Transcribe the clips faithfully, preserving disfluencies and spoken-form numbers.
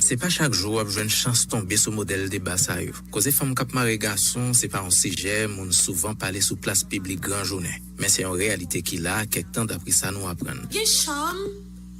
Se pa chak jou w ap jwenn chans tonbe sou modèl deba sa yo. Koze fanm k ap mare gason se pa yon sijè moun souvan pale sou plas piblik gran jounen, men se yon reyalite ki la kèk tan dapre sa nou aprann. Gen chòm,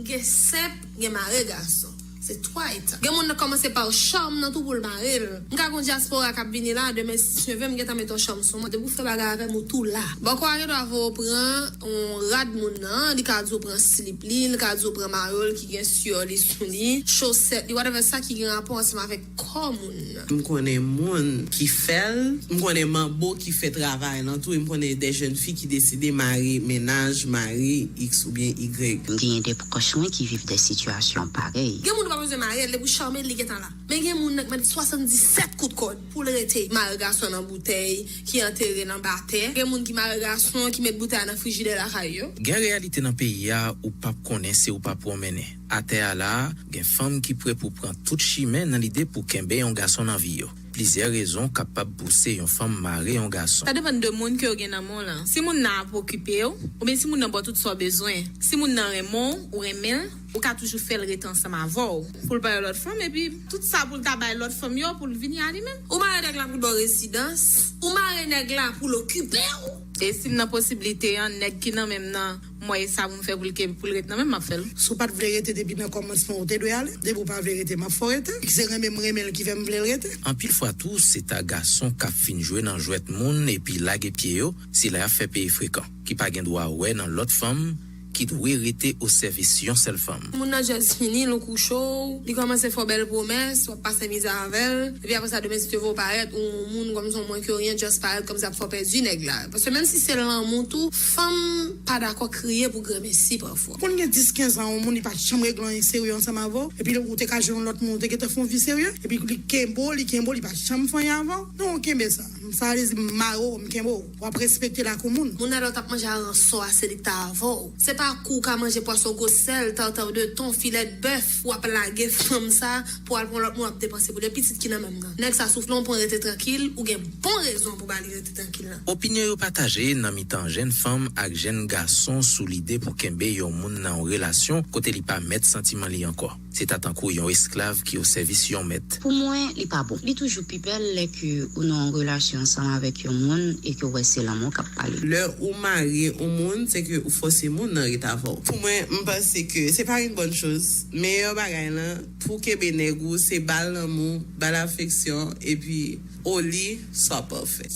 gen sèp, gen mare gason. Se twa etap. Gen moun nan kòmanse pa chòm nan tou pou l mare l. M ka gen yon dyaspora k ap vini la, demen si Dye vle m gentan mete yon chòm sou mwen. Depi w fè bagay avè m, ou tou la. Bòkò a gen dwa voye w pran yon rad moun nan, li ka di w pran slip li, li ka di w pran mayo l ki gen syò li sou li, chosèt li, whatever, sa ki gen rapò ansanm avèk kò moun nan. M konnen moun ki fè l, m konnen manbo ki fè travay lan tou, e m konnen de jèn fi ki deside mare mennaj, mari, X oubyen Y. M genyen de pwòch mwen ki viv de sitiyasyon parèy. Gen moun ou pa bezwen mare l, depi w chòm li, li gentan la. Men gen moun nan k mande swasanndisèt kout kòd pou l rete mare gason nan boutèy ki antere nan batè. Gen moun ki mare gason ki met boutèy a nan frijidè lakay yo. Gen reyalite nan peyi a ou p ap konnen si w pa pwomennen. Atè a la, gen fanm ki prè pou pran tout chimen nan lide pou kenbe yon gason nan vi yo. Plizyè rezon kapab pouse yon fanm mare yon gason. Sa depann de moun ke w gen nan men w lan. Si moun nan ap okipe w, oubyen si moun nan ba w tout sa w bezwen. Si moun nan renmen w, ou renmen l, ou ka toujou fè l rete ansanm avè w. Pou l bay yon lòt fanm, epi tout sa pou l ta bay lòt fanm yo, pou l vini a li menm. Ou mare nèg la pou l ba w rezidans, ou mare nèg la pou l okipe w. E si m nan posiblite an, nèg ki nan men m nan, m wè e sa pou m fè pou l ke, pou l ret nan men m, m ap fè l. Si w pa t vle rete depi nan kòmansman, ou te dwe ale. Depi w pa vle rete, m ap fè w rete. Se renmen m renmen l ki fè m vle l rete. Anpil fwa tou, se ta gason k ap fin jwe nan jwèt moun epi lage pye yo, se la y ap fè peye frekan, ki pa gen dwa wè nan lòt fanm, ki dwe rete o sèvis yon sèl fanm. Moun nan just fini, l kouche w, li kòmanse fè w bèl pwomès, w ap pase mizè avè l, epi apre sa, demen si Dye vle w parèt, ou yon moun kòmsi w mwen ke ryen, just parèt kòmsi ap fè w pèdi nèg la. Paske menm si se lanmou tou, fanm pa dakò kriye pou granmesi pafwa. Moun gen dis, kenz an, yon moun li pa t janm regle anyen serye ansanm avè w, epi ou te ka jwenn yon lòt moun, ou te gentan fè yon vi serye, epi li kenbe w, li kenbe w, li pa t janm fè anyen avè w. Non, kenbe sa. Sa vle di m mare w, m kenbe w. W ap respekte lakou moun. Moun nan lè w t ap manje a ransò a, se li k ta avè w. Se pa kou w ka manje pwason gwo sèl, tawtaw de ton, filèt bèf, w ap lage fanm sa pou al pran lòt moun ap depanse pou li. E pitit ki nan men m nan. Nèg sa soufle w, pran rete trankil, ou gen bon rezon pou ba li rete trankil lan. Opinyon yo pataje nan mitan jèn fanm ak jèn gason sou lide pou kenbe yon moun nan yon relasyon kote li pa mèt santiman li ankò. Se ta tankou yon esklav ki o sèvis yon mèt. Pou mwen, li pa bon. Li toujou pi bèl lè ke ou nan yon relasyon ansanm avèk yon moun e ke w wè se lanmou k ap pale. Lè ou mare yon moun, se ke ou fòse moun nan ret avè w. Pou mwen, m panse ke se pa yon bòn choz. Meyè bagay lan, pou kenbe nèg ou, se ba l lanmou, ba l afeksyon, epi oli, swa pafè.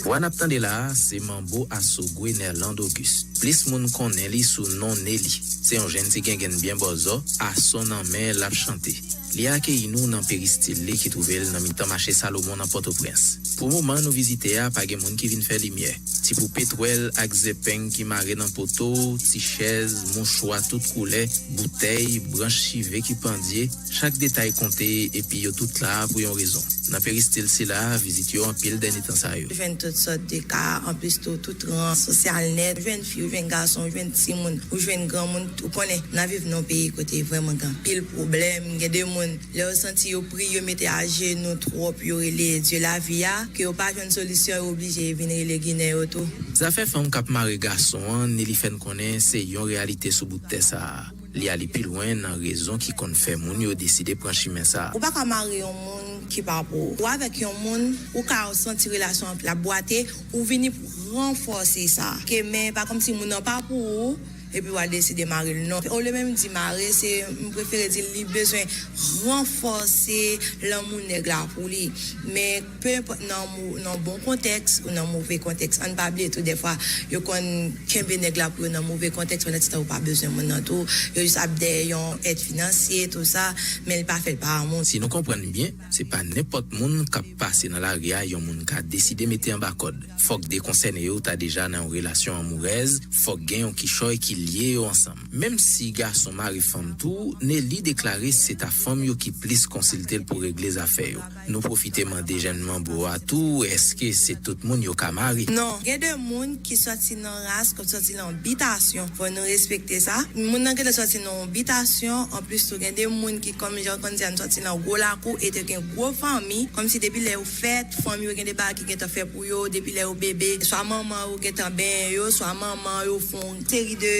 Vwa n ap tande la a, se manbo a Sogwe Nerland Auguste. Plis moun konnen li sou non Nelly. Se yon jèn ti gengenn byen bòzò, a son nan men l ap chante. Li akeyi nou nan peristil li ki twouve l nan mitan mache Salomon nan Pòtoprens. Pou moman nou vizite a, pa gen moun ki vin fè limyè. Ti poupe twèl ak zèpeng ki mare nan poto, ti chèz, mouchwa tout koulè, boutèy, branch chive ki pandye, chak detay konte epi yo tout la pou yon rezon. Nan peristil sila, vizit yo anpil dènye tan sa yo. Jwenn tout sòt de ka, anplis tou, tout ran sosyal nèt, jwenn fi, ou jwenn gason, ou jwenn timoun, ou jwenn granmoun, ou konnen, n ap viv nan yon peyi kote vrèman gen anpil pwoblèm, gen de moun, lè yo santi yo pri, yo mete ajenou twòp, yo rele Dye lavi a, ke yo pa jwenn solisyon, yo oblije vin rele Ginen yo tou. Zafè fanm k ap mare gason an, Nelly fè n konnen se yon reyalite sou bout tè sa a. Li ale pi lwen nan rezon ki konn fè moun yo deside pran chimen sa a. Ou pa ka mare yon moun ki pa pou ou. Ou avèk yon moun, ou ka santi relasyon an ap bwate, ou vini pou ranfòse sa. Ke men pa kòmsi moun nan pa pou ou, epi w al deside mare l, non. Olye menm di mare, se, m prefere di li bezwen ranfòse lanmou nèg la pou li. Men pe enpòt nan mo-, nan bon kontèks ou nan move kontèks, ann pa bliye tou, dèfwa, yo konn kenbe nèg la pou yo nan move kontèks, pandan ti tan yo pa bezwen moun nan tou. Yo jis ap dèyè yon èd finansye, tou sa, men li pa fè l pa amou. Si nou konprann byen, se pa nenpòt moun k ap pase nan lari a yon moun ka deside mete anba kòd. Fòk de konsène yo ta deja nan yon relasyon anmourèz, fòk gen yon kichòy ki lye yo ansanm. Menm si gason mare fanm tou, Nelly deklare se ta fanm yo ki plis konsilte l pou regle zafè yo. Nou pwofite mande jèn manbo a tou, èske se tout moun yo ka mare? Non, gen de moun ki sòti nan ras, k ap sòti nan bitasyon. Fò nou respekte sa. Moun nan gentan sòti nan yon bitasyon, anplis tou gen de moun ki, kòm jan w konn di a, sòti nan gwo lakou e te gen gwo fanmi, kòmsi depi lè yo fèt, fanmi yo gen de bagay ki gentan fè pou yo, depi lè yo bebe, swa manman yo gentan benyen yo, swa manman yo fè yon seri de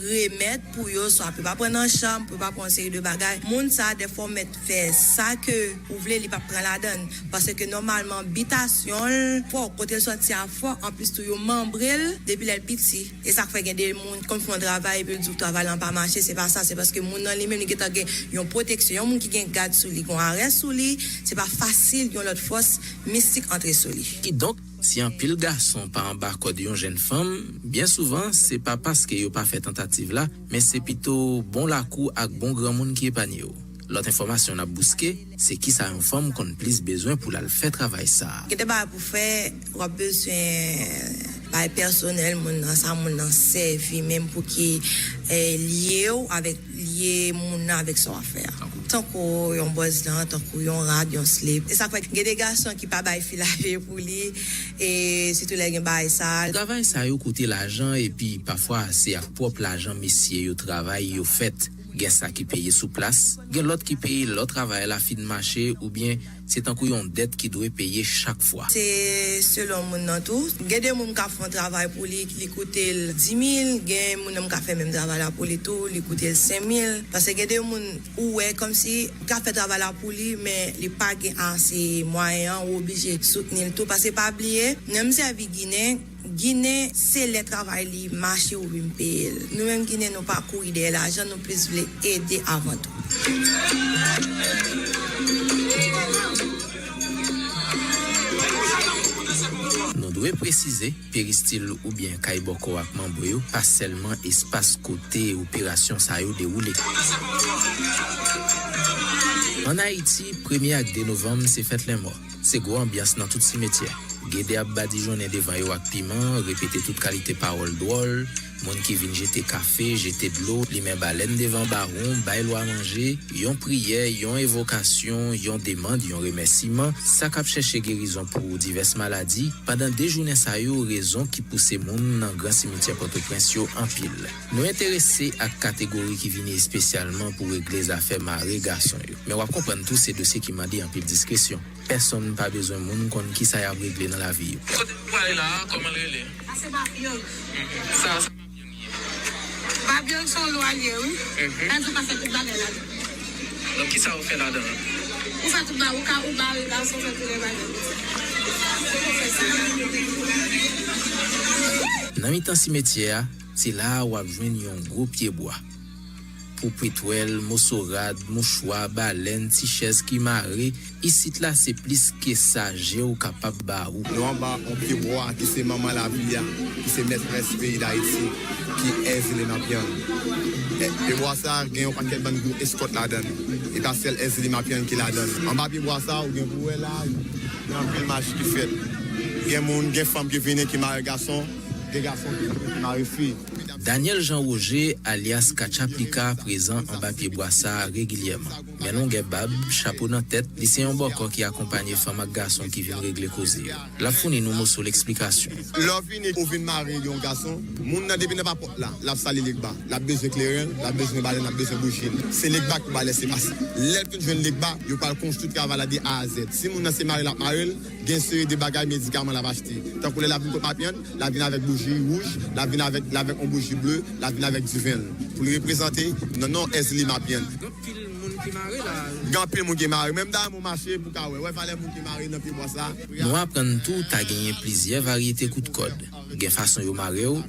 remèd pou yo, swa pou yo pa pran nan chanm, pou yo pa pran yon seri de bagay. Moun sa, dèfwa w mèt fè sa ke ou vle, li p ap pran ladan l. Paske nòmalman, bitasyon l fò, kote l sòti a fò, anplis tou yo manbre l depi lè l piti. E sa k fè gen de moun, kòm fè yon travay, epi l di w travay lan pa mache, se pa sa, se paske moun nan li menm, li gentan gen yon pwoteksyon. Yon moun ki gen gad sou li, gen yon arès sou li, se pa fasil yon lòt fòs mistik antre sou li. Kidonk, si anpil gason pa anba kòd yon jèn fanm, byen souvan, se pa paske yo pa fè tantativ la, men se pito bon lakou ak bon granmoun ki epanye yo. Lòt enfòmasyon n ap bouske, se kisa yon fanm konn plis bezwen pou l al fè travay sa a. Gen de bagay pou fè, w ap bezwen bay pèsonèl moun nan, sa moun nan sèvi menm pou ki eh, lye w avèk, lye moun nan avèk sa w ap fè a. Tankou yon bòs dan, tankou yon rad, yon slip. E sa fè gen de gason ki pa bay fi laje pou li, e sitou lè gen bagay sa. Travay sa yo koute lajan, epi pafwa se ak pwòp lajan mesye yo travay yo fèt. Gen sa ki peye sou plas, gen lòt ki peye lè travay la fin mache, oubyen se tankou yon dèt ki dwe peye chak fwa. Se selon moun nan tou. Gen de moun m ka fè yon travay pou li, li koute l dis mil, gen moun nan m ka fè menm travay la pou li tou, li koute l senk mil. Paske gen de moun ou wè kòmsi ou ka fè travay la pou li, men li pa gen ase mwayen an, ou oblije soutni l tou. Paske pa bliye, nan m sèvi Ginen, Ginen, se lè travay li mache ou vin peye l. Nou menm Ginen, nou pa kouri dèyè lajan, nou plis vle ede avan tou. Nou dwe presize, peristil oubyen kay bòkò ak manbo yo pa sèlman espas kote operasyon sa yo dewoule. Ann Ayiti, premye ak de novanm se fèt lenmò. Se gwo anbyans nan tout simetyè. Gede ap badijonnen devan yo ak piman, repete tout kalite pawòl dwòl, moun ki vin jete kafe, jete dlo, limen balèn devan bawon, bay lwa manje, yon priyè, yon evokasyon, yon demann, yon remèsiman, sa k ap chèche gerizon pou divès maladi, pandan de jounen sa yo, rezon ki pouse moun nan gran simityè Pòtoprens yo anpil. Nou enterese ak kategori ki vini espesyalman pou regle zafè mare gason yo. Men w ap konprann tou se dosye ki mande anpil diskresyon. Pèsonn pa bezwen moun konn kisa y ap regle nan lavi yo. Kote nou prale la a, kòman l rele? Sa se Babyong. Sa, sa Babyong ye? Babyong se yon lwa l ye, wi. Mhm. Sa di w ka fè tout bagay ladan. Donk, kisa ou fè ladan an? Ou fè tout bagay, ou ka, ou bare gason, fè tout bagay. Ou fè sa. Nan mitan simetyè a, se la a w ap jwenn yon gwo pye bwa. Pou pwetwèl, moso rad, mouchwa, balèn, ti chèz ki mare, isit la se plis ke sa je w kapab ba ou. Nou anba yon pye bwa ki se manman lavi a, ki se mètrès peyi Dayiti, ki Èzili Mapyan. E, pye bwa sa a gen yon pakèt bann gwo eskòt ladan l. E pa sèl Èzili Mapyan ki ladan l. Anba pye bwa sa a, ou gen pou wè la, gen anpil mach ki fèt. Gen moun, gen fanm ki vini ki mare gason, gen gason ki vini ki mare fi. Daniel Jean Roger, alyas Katchaplika, prezan anba pye bwa sa a regilyèman. Men longè bab, chapo nan tèt, li se yon bòkò ki akonpanye fanm ak gason ki vin regle koze yo. L ap founi nou moso leksplikasyon. Lè w vini, ou vin mare yon gason, moun nan depi nan pa pòt la, l ap sale legba, l ap bezwen kleren, l ap bezwen balèn, l ap bezwen bouji l. Se legba ki ba lèsepase. Lè l fin jwenn legba, yo pral konstwi travay la de A a zèd. Si moun nan se mare l ap mare l, gen seri de bagay medikaman l ap achte. Tankou lè l ap vin kot Mapyan, l ap vin avèk bouji wouj, l ap vin avèk, l avèk yon bouji ble, l ap vin avèk diven l. Pou l reprezante nan non Èzili Mapyan. Gen anpil moun ki mare la. Gen anpil moun ki mare. Menm dayè moun mache pou ka wè. Wè valè moun ki mare nan pye bwa sa. Nou aprann tou ta genyen plizyè varyete kout kòd. Gen fason yo mare w,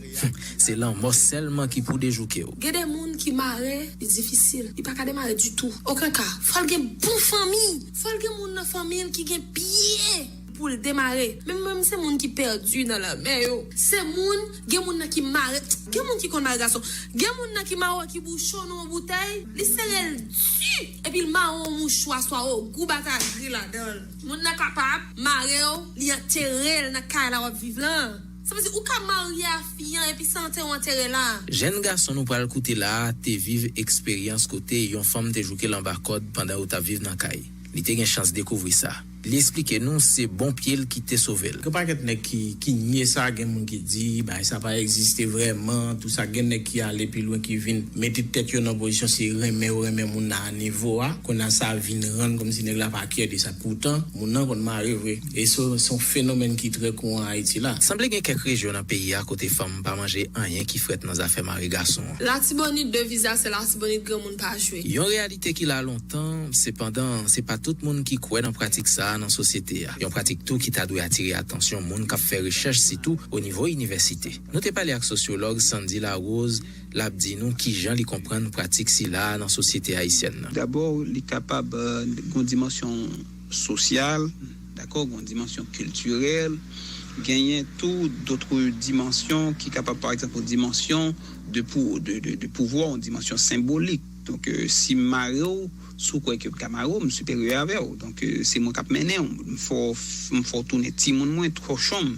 se lanmò sèlman ki pou dejouke w. Gen de moun ki mare, li difisil. Li pa ka demare ditou. Okenn ka. Fò l gen bon fanmi. Fò l gen moun nan fanmi l ki gen pye pou l demare. Men menm se moun ki pèdi nan lanmè yo. Se moun, gen moun nan ki mare, gen moun ki konn mare gason. Gen moun nan ki mare w ki bouchon nan yon boutèy, li sere l di, epi l mare w yon mouchwa swa yon gwo batagri ladan l. Moun nan kapab mare w, li antere l nan kay la w ap viv lan. Sa vle di ou ka marye a fi an epi se antere w antere la. Jèn gason nou pral koute la a te viv eksperyans kote yon fanm te jouke l anba kòd pandan yo t ap viv nan kay. Li te gen chans dekouvri sa. Li eksplike nou se bon pye l ki te sove l. Gen pakèt nèg ki, ki nye sa, gen moun ki di bagay sa pa egziste vrèman, tou sa, gen nèg ki ale pi lwen, ki vin mete tèt yo nan pozisyon se renmen yo renmen moun nan a nivo a. Kounye a sa vin rann kòmsi nèg la pa kyè de sa. Poutan, moun nan konn mare vre. E se, se yon fenomèn ki trè kouran Ayiti la. Sanble gen kèk rejyon nan peyi a kote fanm pa manje anyen ki frèt nan zafè mare gason an. Latibonit, deviz la se Latibonit granmoun pa jwe. Yon reyalite ki la lontan, sepandan, se pa tout moun ki kwè nan pratik sa a nan sosyete a. Yon pratik tou ki ta dwe atire atansyon moun k ap fè rechèch, sitou o nivo inivèsite. Nou te pale ak sosyològ Sandy Larose, l ap di nou kijan li konprann pratik sila a nan sosyete ayisyèn nan. Dabò, li kapab, euh, gen yon dimansyon sosyal, dakò, gen yon dimansyon kiltirèl, genyen tou dòt dimansyon ki kapab, pa egzanp, yon dimansyon de pou-, de, de, de pouvwa, yon dimansyon senbolik. Donk, euh, si m mare w, si w kwè ke m ka mare w, m siperyè avè w. Donk, euh, se mwen k ap mennen w. M fè w, m fè w tounen timoun mwen, twòchon m,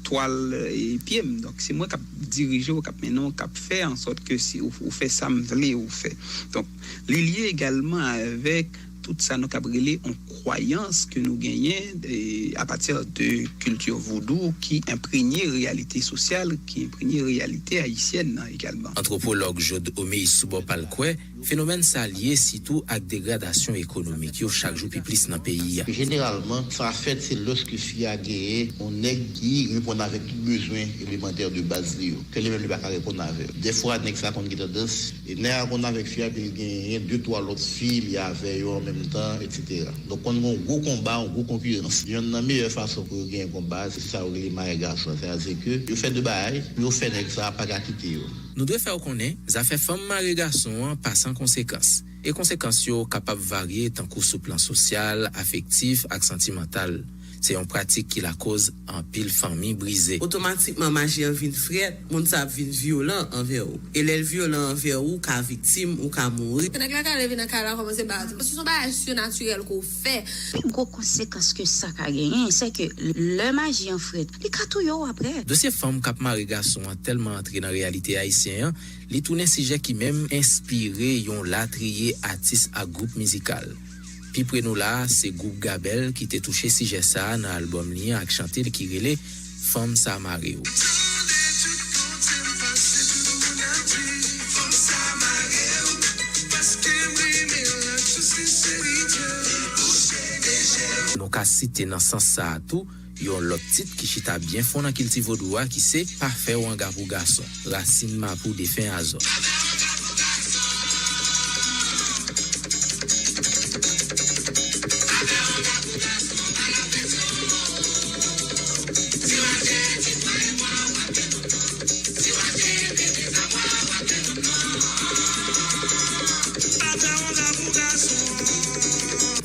twal, euh, pye m. Donk, se mwen k ap dirije w, k ap mennen w, k ap fè an sòt ke si ou, ou fè sa m vle ou fè. Donk, li lye egalman avèk tout sa nou kab rele yon kwayans ke nou genyen, e, apati de kilti vodou ki enprenye reyalite sosyal, ki enprenye reyalite ayisyèn nan egalman. Antwopològ Jod Omeis sou bò pa l kwè fenomèn sa lye sitou ak degradasyon ekonomik yo chak jou pi plis nan peyi a. Jeneralman, sa fèt se lòske fi a genyen yon nèg ki reponn avèk tout bezwen elemantè de baz li yo, ke li menm li pa ka reponn avè yo. Dèfwa, nèg sa konn gen tandans E nèg la konn avèk fi a, epi l genyen de, twa lòt fi, li avè yo an menm tan, etsetera. Donk, konn gen yon gwo konba, yon gwo konkirans. Yonn nan meyè fason pou yo genyen konba, se sa yo rele mare gason. Sètadi ke yo fè de bagay pou yo fè nèg sa a pa ka kite yo. Nou dwe fè w konnen, zafè fanm mare gason an pa san konsekans. E konsekans yo kapab varye tankou sou plan sosyal, afektif ak santimantal. Se yon pratik ki lakoz anpil fanmi brize. Otomatikman, maji an vin frèt, moun sa ap vin vyolan anvè ou. E lè l vyolan anvè ou, ou ka viktim, ou ka mouri. Nèg la ka leve nan kay la, kòmanse bat ou. Paske se yon bagay sinatirèl ke w fè. Pi gwo konsekans ke sa ka genyen, se ke lè maji an frèt, li ka touye w aprè. Dosye fanm k ap mare gason an tèlman antre nan reyalite ayisyen an, li tounen sijè ki menm enspire yon latriye atis ak gwoup mizikal. Pi pre nou la a, se gwoup Gabèl ki te touche sijè sa a nan albòm li an ak chante l ki rele Fanm sa mare w. Nou ka site nan sans sa a tou, yon lòt tit ki chita byen fon nan kilti vodou a ki se Pa fè wanga pou gason, rasin mapou defen Azò.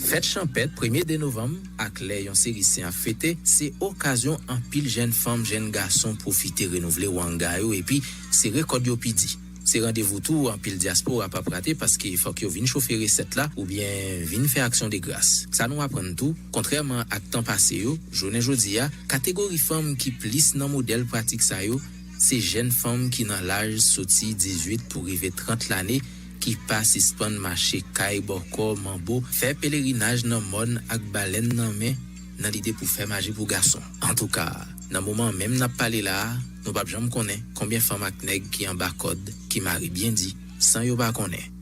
Fèt chanpèt premye de novanm ak lè yon seri sen ap fete, se okazyon anpil jèn fanm, jèn gason pwofite renouvle wanga yo epi sere kòd yo pi di. Se randevou tou anpil dyaspora p ap rate paske fòk yo vin chofe resèt la oubyen vin fè aksyon de gras. Sa nou aprann tou, kontrèman ak tan pase yo, jounen jodi a, kategori fanm ki plis nan modèl pratik sa yo, se jèn fanm ki nan laj soti dizuit pou rive trant lane, ki pa sispann mache kay bòkò manbo, fè pelerinaj nan mòn ak balèn nan men, nan lide pou fè maji pou gason. Antouka, nan moman menm n ap pale la a, nou p ap janm konnen konbyen fanm ak nèg ki anba kòd, ki mare byen di, san yo pa konnen.